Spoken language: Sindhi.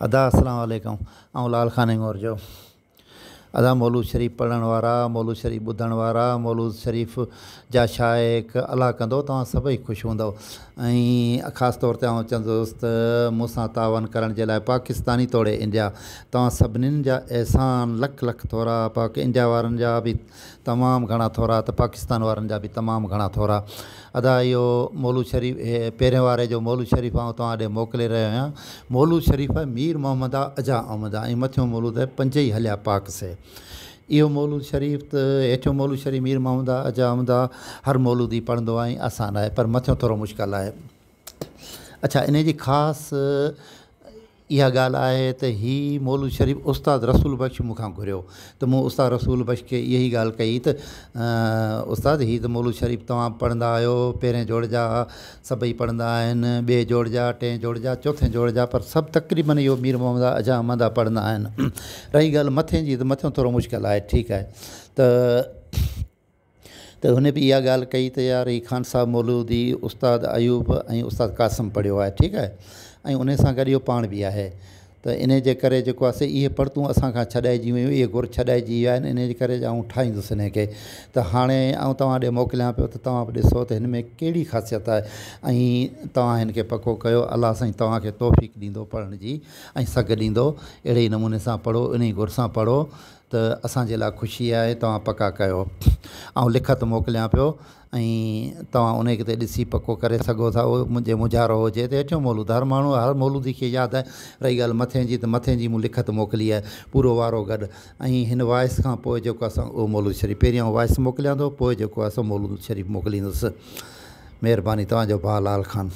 ادا اسلام عليڪم آئون لال خان هڱورجو ادا مولود شريف پڙهڻ وارا مولود شريف ٻڌڻ وارا مولود شريف جا شائق الله ڪندو توهان سڀئي خوش هوندؤ ۽ خاص طور تي آئون چوندس ته مون سان تعاون ڪرڻ جي لاء پاڪستاني توڙي انڊيا توهان سڀنين جا احسان لک لک ٿورا پاڪ انڊيا وارن جا به تمام گهڻا ٿورا ته پاڪستان وارن جا به تمام گهڻا ٿورا ادا اهو مولود شريف پهرين واري جو مولود شريف آئون توهان ڏي موڪلي رهيو آهيان مولود شريف آهي مير محمد آ اجها آمد آ ۽ مٿيون مولود آهي پنج ئي هليا پاڪ سي اهو مولود شريف ته هيٺيون مولود شريف مير محمد آ اجها آمد آ هر مولودي پڙهندو آهي ۽ آسان آهي پر مٿيون ٿورو مشڪل آهي اڇا انهي جي خاص اها ڳالهه آهي ته هي مولود شريف استاد رسول بخش مون کان گهريو ته مون استاد رسول بخش کي اها ئي ڳالهه ڪئي ته استاد هي ته مولود شريف توهان پڙهندا آهيو پهرين جوڙ جا سڀئي پڙهندا آهن ٻئي جوڙ جا ٽئين جوڙ جا چوٿين جوڙ جا پر سڀ تقريبن اهو مير محمد اجها احمد پڙهندا آهن رهي ڳالهه مٿين جي ته مٿيون ٿورو مشڪل آهي ٺيڪ آهي ته ته هن به اها ڳالهه ڪئي ته يار هي خان صاحب مولودي استاد ايوب ۽ استاد قاسم پڙهيو آهي ٺيڪ آهي ۽ ان سان گڏ اهو پاڻ به آهي ته ان جي ڪري جيڪو آهي سي اهي پڙتون اسان کان ڇڏائجي ويون اهي گر ڇڏائجي ويا آهن ان جي ڪري آئون ٺاهيندس ان کي ته هاڻي آئون توهان ڏي موڪليان پيو ته توهان به ڏسو ته هن ۾ ڪهڙي خاصيت آهي ۽ توهان هن کي پڪو ڪيو الله سائين توهان کي توفيق ڏيندو پڙهڻ جي ۽ سگهه ڏيندو اهڙي ئي نموني سان پڙهو ان ئي گر سان پڙهو ته اسان جي لاء خوشي آهي توهان پڪا ڪيو آئون لکت موڪليان پيو ۽ توهان انهي تي ڏسي پڪو ڪري سگهو ٿا اهو منهنجي مونجهارو هجي ته هيٺيون مولود هر ماڻهو هر مولودي کي ياد آهي رهي ڳالهه مٿين جي ته مٿين جي مون لکت موڪلي آهي پورو وارو گڏ ۽ هن وائس کان پوء جيڪو آهي سو اهو مولود شريف پهريان آئون وائس موڪليان ٿو پوء جيڪو آهي سو مولود شريف موڪليندس مهرباني توهان جو ڀاء لال خان.